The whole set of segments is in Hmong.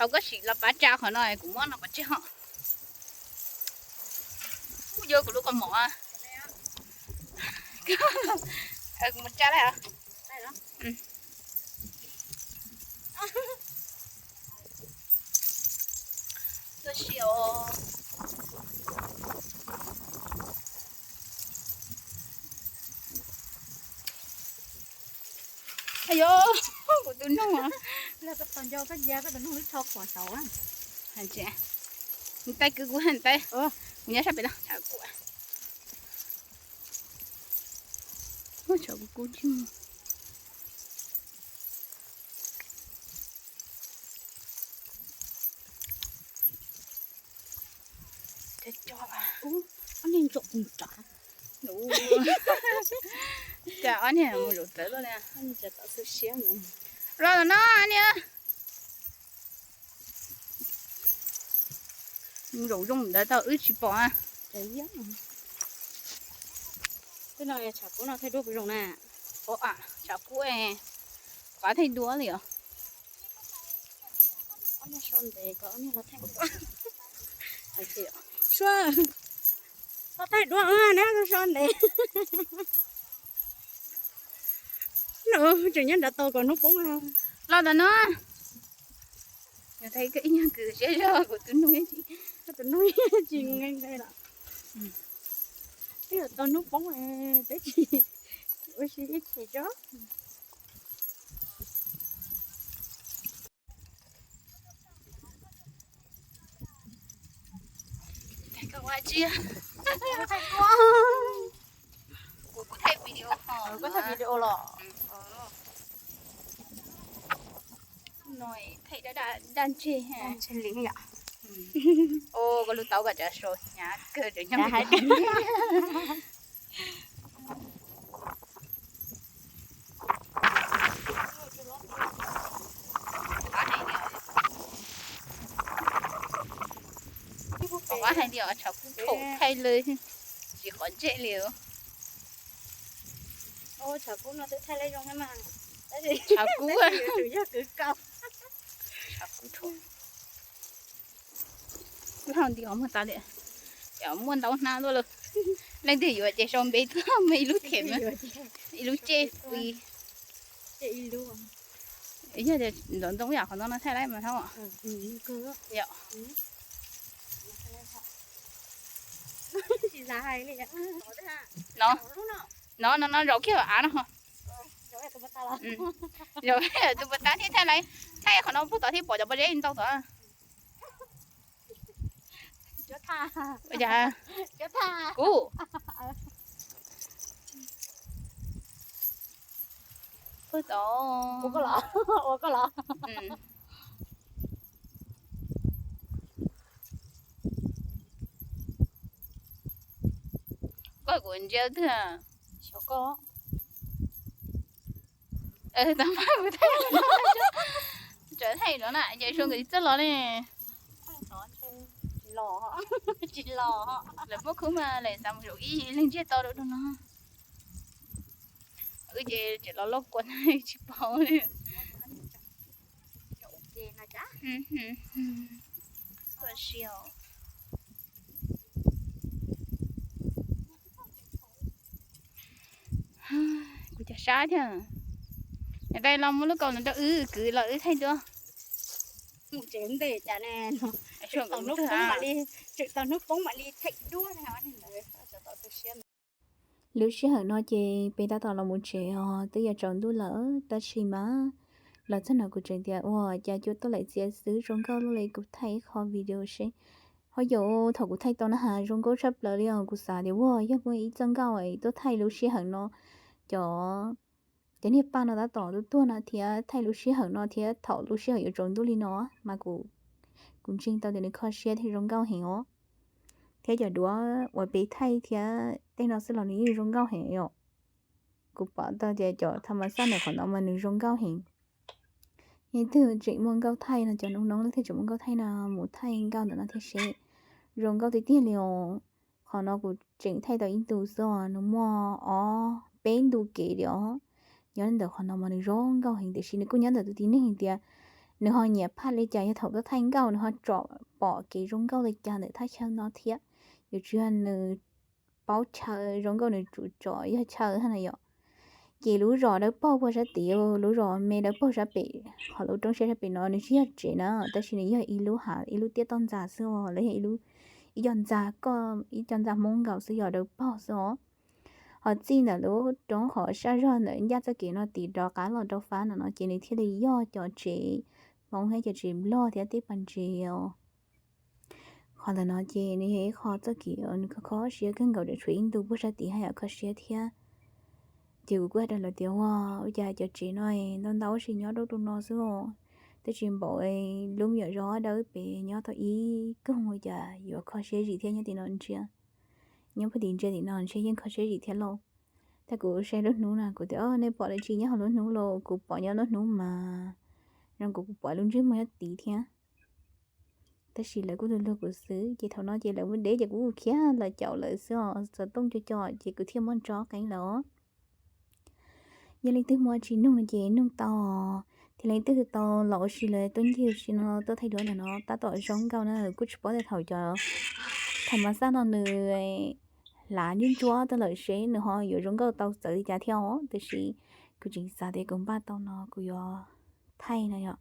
Tau koj sim los pav tsa qhov no kuv muab no pov tseg ho. Kuj yuav kuv lub kaus mom. Kuv mus tsa lawm. Tuaj si os. Ayo, kuv tus noog. Los koj tos nco koj ya koj tus noog lub tsho qhuav saud. Hais tias, mus tais kwv kuv hais tais. Kuv nyob sab pem no, tshav kub. Tshav kub kub tsis mus. Ob niag ntsaum mus tsav. Cas ob niag mus zaum tawv tuaj li. Los los no niag. Mus zaum zoo ntawd tau wb tsis pom. Tej no tshav kub no thaij duab puas zoo na? Tshav kub, qab thaij duab li os. Ob niag so ntev kom ob niag los thaij duab. Suab, los thaij duab neb so ntev. No tseem nyob nrad tau kom hnub poob. Los tom no. Thaij koj ib nyuag kwv siab zog kuv tus noog, koj tus noog tsis nqe nqe lawm. Twb yuav tau hnub poob peb tsis ua si ib chim tso. Koj ua tsi? Kuv kuj thaij video ho. Koj thaij video los? No thaij dab, dab ntseg. Ntseg li yom. Koj lub tau koj tsav sau hnyav kawg tseem nyob. Qhov hais tias tshav kub thaum thaij lawm tsis qhov ntsej li. Tshav kub no twb thaij lawm zoo mas. Tshav kub, tshav kub thaum. Laj nti os muag tas li, muaj ntau hnab tuaj lawm. Leej twg yuav ces sau npe tuaj muaj ib lub them, ib lub ceg pw. Yog tias ntov ntoo yam qhov no no thaij laib mas thaub. No, no, no zaum kiag av no. Zaum tus puas tab thiab thaij laib, thaij qhov no puag tod thiab pom cov pob zeb ntau tod. Kuv puag tod. Koj kuv ntsia twg. Tau mas kuv thaij, thaij no na ces zoo nkawd txawj los ne. Lawv muaj khub mas lawv xav mus zaum ib leeg ntsiag to rau no. Wb ces tseem los loj kua tsis paub li. Kuv cov sab thiab. Niam tais los muab lub kaus no rau wb kwv los wb thaij duab. Mus tsev ntev cas ne. Tseem tau hnub poob mam li, tseem tau hnub poob mam li thaij duab. Lub sij hawm no ces peb tab tom los mus tsev os, twb yuav tsaus ntuj lawm tab sis mas los txog no kuv tseem tias ua cas cua tuaj laim txias xwb zoo nkauj li, kuv thaij ib qho video seb. Ho yog thaum kuv thaij tau na has zoo nkauj tshaj plaws li os, kuv xav tias ua yog muaj ib txoj nkauj tuaj thaij lub sij hawm no, cov, cov niag paj no tab tom tuaj tuag no thiab thaij lub sij hawm no thiab thaum lub sij hawm yuav tsaus ntuj li no mas kuv, kuv ntseeg tau tias nws kho siab thiab zoo nkauj heev os. Thiab cov duab uas peb thaij thiab tej no xwb los nws yeej zoo nkauj heev os. Kuv pom tau tias cov tha mas xaj ntawm qhov no mas nws zoo nkauj heev. Yog twg tseem muaj nkauj thaij no, cov noob noob leej twg tseem muaj nkauj thaij no mus thaij nkauj ntawm no thiab seb. Zoo nkauj tiag tiag li os. Qhov no kuv tseem thaij tau ib ntu xwb os, nws muaj ob peb ntu kev li os. Nyob ntawm qhov no mas nws zoo nkauj heev tiam sis nws kuj nyob ntawm tus tib neeg tias nws ho nyiam phaj li cas, yog thaum tuaj thaij nkauj nws ho tsom pom kev zoo nkauj li cas ntawm thaj chaw no thiab. Yuav tsis yog nws paub chaw zoo nkauj nws tsum tsom yog chaw na yom. Ces lub zos dawb paug puag sab tid, lub zos me dawb paug sab pem, qhov lub roob siab sab pem no nws tsis yog tsev na, tab sis nws yog ib lub hav ib lub tiaj toj ntxas xwb os, los yog ib lub, ib co ntxa koj ib co ntxa Hmoob nkaus xwb, yog dawb paug xwb os. Ho txij ntawm lub roob qhov sab zog ntawm ncaj txoj kev no tid rov qab los rau fab no no ces nws thiaj li yog cov tsev Hmoob thiab cov tsev Nplog thiab tej pas ntses os. Qhov ntawm no ces nws yog ib qho txoj kev uas nws kho kho siab kawg nkaus, tshuav ib ntu puag sab tid haj yam kho siab thiab. Ces kuv kuj hais rau lawv tias, ua, ua cas cov tsev no ntau ntau ua si nyob rau tus no xwb os, twb tsis npaum lub me nyuam zos dawb pem nyob tau ib koog, ua cas yuav kho siab zim thiab nyob tim no ntsia, nyob puag tim ntsia tim no ntshe yeej kho siab zim thiab lauj. Tab kuv saib lub hnub na kuv tias, nej pom dab tsi nyob hauv lub hnub lauj? Kuv pom nyob lub hnub mas zoo nkaus kuv pom lub ntsej muag nyob tid thiab. Tab sis lawv kuj luag luag kuv xwb, ces thaum no ces lawv muaj deb ces kuv kuj khiav los caum lawv xwb os, xov tooj co co ces kuv thiaj muaj ntsob qeeb lawm os. Yog leej twg muaj tsis nug no ces nug tau, thiab leej twg tau los ua si lawm tuaj ncig ua si no tuaj thaij duab ntawm no tab tom zoo nkauj na, kuj tsis paub tias thaum cov, thaum mas xaj no nws hlav ntsuab ntsuab tuaj lawm seb nws ho yuav zoo nkauj tau txawv li cas thiab os, tiam sis kuv tseem xav tias kuv npaj tau no kuv yuav thaij no yom.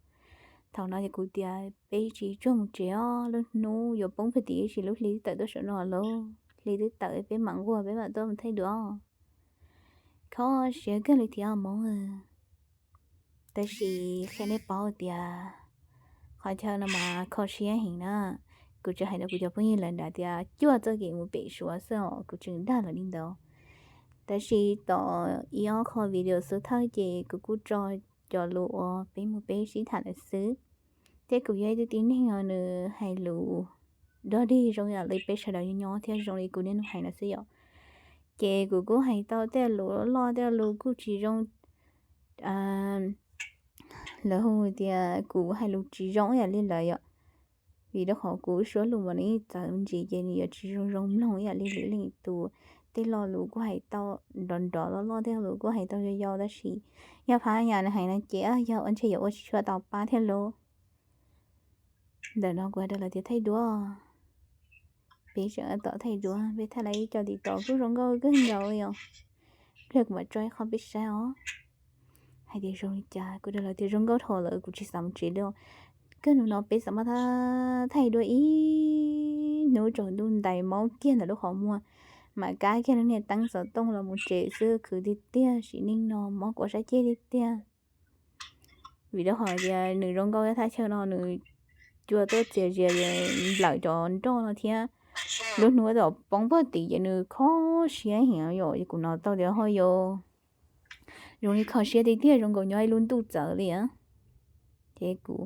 Thaum no ces kuv tias peb tsis tsuag mus tsev os, lub hnub yuav poob puag tim, tab sis lub hli twb tawm tuaj saum no lauj, hli twb tawm peb mam nquag peb mam tuaj mus thaij duab. Kho siab kawg li thiab Hmoob. Tab sis qhia nej paub tias qhov chaw no mas kho siab heev na. Kuv tsuas hais rau kuv cov phooj ywg lawv nrad tias cuaj txoj kev mus pem Suav xwb os, kuv tseem dag lawv li ntawd. Tab sis tom ib ob qho video xub thawj ces kuv kuj tso cov lus uas peb mus peb sib tham lawm xwb. Thiab kuv yog ib tug tib neeg uas nws hais lus dog dig zoo yam li peb sawv daws nyob nyob thiab zoo li kuv niaj hnub hais no xwb yom. Ces kuv kuj hais tau tej lus loj tej lus kuj tsis zoo, lawv hu tias kuv hais lus tsis zoo ib yam li lawv yom. Vim rau qhov kuv suab lus mas nws yeej txawv me ntsis ces nws yuav tsis zoo zoo mloog ib yam li lwm leej tus. Tej lo lus kuj hais tau nrov nrov loj loj, tej lo lus kuj hais tau yau yau, tab sis yog phab nyas nws hais no ces yog ua ntshe yuav ua tsis tshua tau pab thiab lauj. Ntawm no kuv hais rau lawv tias thaij duab, peb tseem tom thaij duab, peb thaij lawv ib co TikTok kuj zoo nkauj kawg nkaus li os. Pliag kuv mam tso ib qho peb saib os. Hais tias zoo li cas kuv rau lawv tias zoo nkauj dhau lawm kuv tsis xav mus tsev li. Kawg hnub no peb xav mas thaij duab ib hnub tsaus ntuj ntais mob kiag ntawm lub qhov muag, mam kab kiag lub niag teeb xov tooj los mus tsev xwb, khwv tiag tiag sim neej no mob kuv sab ceg tiag tiag. Vim rau qhov tias nws zoo nkauj thaj chaw no nws cua tuaj txias zias nplawm cov nroj no thiab. Lub hnub tom poob puag tim ces nws kho siab heev yom, kuv hnov tau tias ho yuav zoo li kho siab tiag tiag zoo nkaus nyob ib lub ntuj txawv li. Ces kuv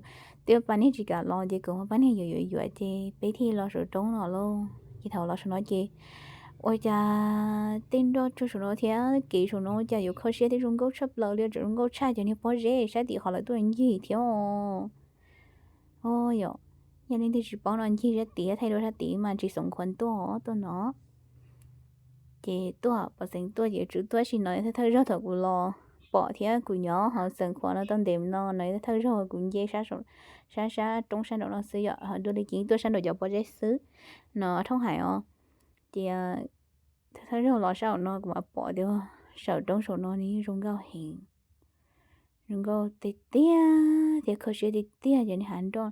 twb pab niag tsis kam los ces kuv ho pab niag yuav yuav yuav ces peb thiaj los saum roob no lauj. Ces thaum los saum no ces ua cas tej nroj tsuag saum no thiab kev saum no ua cas yuav kho siab thiab zoo nkauj tshaj plaws li, tseem zoo nkauj tshaj cov niag pob zeb sab tim qhov lawv tuaj ncig thiab. Yog leej twg tsis paub no ncig sab tid thaij duab sab tid mas tsis xoom khuav tuaj tuaj no. Ces tuaj pov xeev tuaj ces tsum tuaj sim no thawj thawj zaug thaum kuv los pom thiab kuv nyob hauv xeev khuav no tau ntev no no thawj zaug kuv nce sab sab roob sab nraum no xwb yom, ho dua li ces tuaj sab nraum cov pob zeb xwb no thooj hais os. Ces thawj zaug los sab nraum no kuv mam pom tias saum roob saum no nws yeej zoo nkauj heev, zoo nkauj tiag tiag thiab kho siab tiag tiag ces nws hav nroj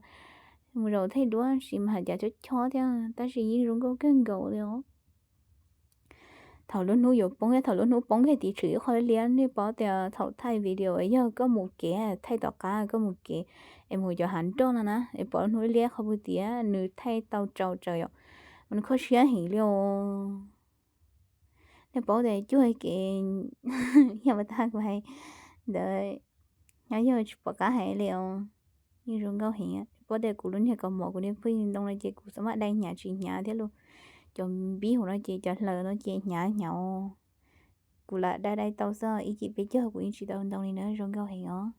mus zaum thaij duab sis mas hais cas chob chob thiab tab sis yeej zoo nkauj kawg nkaus li os. Thaum lub hnub yuav poob thiab thaum lub hnub poob kiag tid tshwm ib qho liab, nej paub tias thaum thaij video yog koj mus kev, thaij tom qab koj mus kev es mus cov hav nroj no na es pom lub hnub liab qhov puag tias nws thaij tau tsau tsawv yom, mas nws kho siab heev li os. Nej paub tias cuag kev yog mas tag kuv hais ntawd, nyob yog tsis pom qab hais li os. Yeej zoo nkauj heev. Paub tias kuv lub niag kaus mom kuv niag pheej ntoo no ces kuv xav maj dai hnyav tsis hnyav thiab los cov npib hauv no ces cov hlaws no ces hnyav hnyav. Kuv lam dai dai tau xwb, ib cim peb caug kuv yeej tsis tau ntoo li na, zoo nkauj heev os.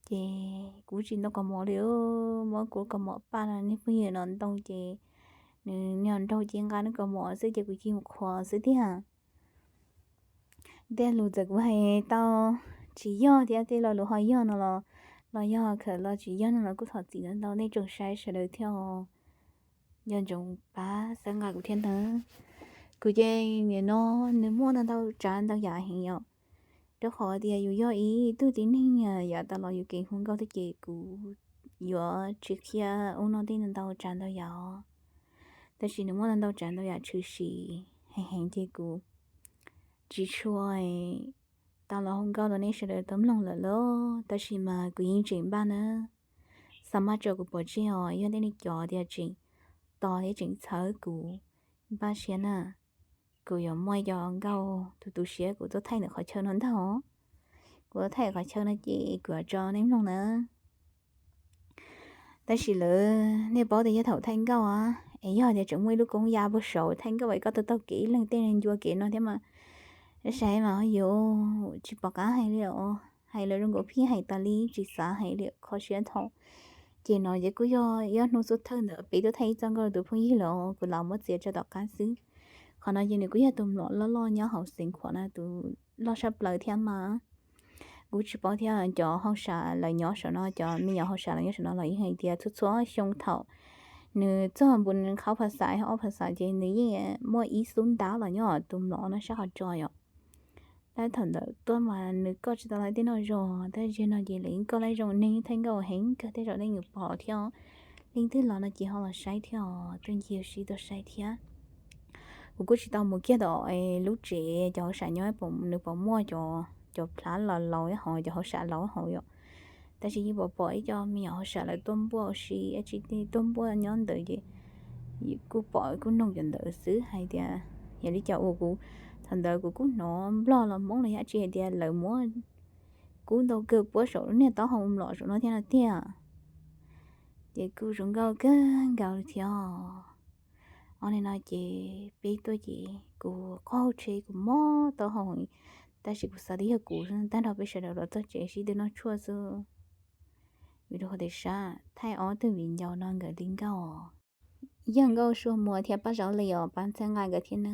Ces kuv tsis ntoo kaus mom li, muab kuv kaus mom paj no niag pheej yog no ntoo ces nws niag nraug ces nqa nws kaus mom xwb ces kuv cia mus qhuas xwb tiag. Tej lus txawm kuv hais tau tsis yog thiab tej lo lus ho yog no los los yog khawm los tsis yog no los kuj thov txim ntau ntau nej tsoom saib sawv daws thiab os. Nco ntsoov pab txhawb nqa kuv thiab nawb. Kuv ces nim no nws muaj ntau ntau tsav ntau yam heev yom, rau qhov tias yus yog ib tug tib neeg yav tas los yus kev hu nkauj thiab ces kuv yuav tsis qhia ub no tej ntau tsav ntau yam. Tab sis nws muaj ntau ntau tsav ntau yam tshwm sim heev heev ces kuv tsis tshua tau los hu nkauj rau nej sawv daws tau mloog lawm lauj. Tab sis mas kuv yeej tseem npaj na, xa maj tso kuv pov tseg os. Yog tej neeg cov tias tseem tos thiab tseem txhawb kuv, npaj siab na, kuv yuav muaj cov nkauj tu tu siab kuv tuaj thaij ntawm qhov chaw no ntag. Kuv tuaj thaij qhov chaw no ces kuv yuav tso nej mloog na. Tab sis lawv, nej paub tias yog thaum thaij nkauj es yog tias tseem muaj ib lub koob ya puag saud thaij nkauj es koj tau taug kev ib leeg tej ncua kev no thiab mas, saib mas yuav tsis pom qab hais li os. Hais lawv zoo nkaus phij hais tas li, tsis xav hais li, kho siab thaum. Ces no ces kuj yog ib hnub xub thawj ntawd peb tuaj thaij ib txoj nkauj rau tus phooj ywg los kuv los muab txiav tso tom qab xwb. Qhov no ces nws kuj yog tus mlom loj loj nyob hauv Xeev Khuam na, tus loj sab plaws thiab mas. Kuv tsis paub thiab, cov hauj sam lawv nyob saum no, cov me nyuam hauj sam lawv nyob saum no los yeej hais tias txhua txhua xyoo thaum nws txog npu nws qhov phas xav ob phas xav ces nws yeej muaj ib xub ntab los nyob tus mlom no sab qhov tso yom. Tab thaum ntawd tuaj mas nws koj tsis tau laib tej noj zog, tab sis no ces lawv yeej koj laib zoo, neeg thaij nkauj heev kawg, tej zaum nej yuav pom thiab. Leej twg los no ces ho los saib thiab os, tuaj ncig sib tuaj saib thiab. Kuv kuj tsis tau mus kiag tom lub tsev cov hauj sam nyob, nws pom muaj cov, cov plhav laus laus hauv, cov hauj sam laus hauv yom. Tab sis yeej pom pom ib co me nyuam hauj sam lawv tuaj npuaj ua si, ib tsi tej tuaj npuaj nyob ntawd ces kuj pom kuj noog cov ntawd xwb hais tias yog li cas ua kuv. Thaum ntawd kuv kuj hnov Nplog los Hmoob los yog tsi hais tias lawv muab kub ntau kawg puab saum lub niag taub hau mlom saum no thiab no tiag. Ces kuj zoo nkauj kawg nkaus li thiab. Ob nim no ces peb tuaj ces kuv qaug tsheb kuv mob taub hau, tab sis kuv xav tias yog kuv tag nrho peb sawv daws los txog tsev sib tw noj tshuaj xwb. Vim rau qhov tias sab thaij ob tug viv ncaus no nkawd li nkauj, yog nkauj Sua Muas thiab Paj Zaub Lis os, pab txhawb nqa nkawd thiab nawb.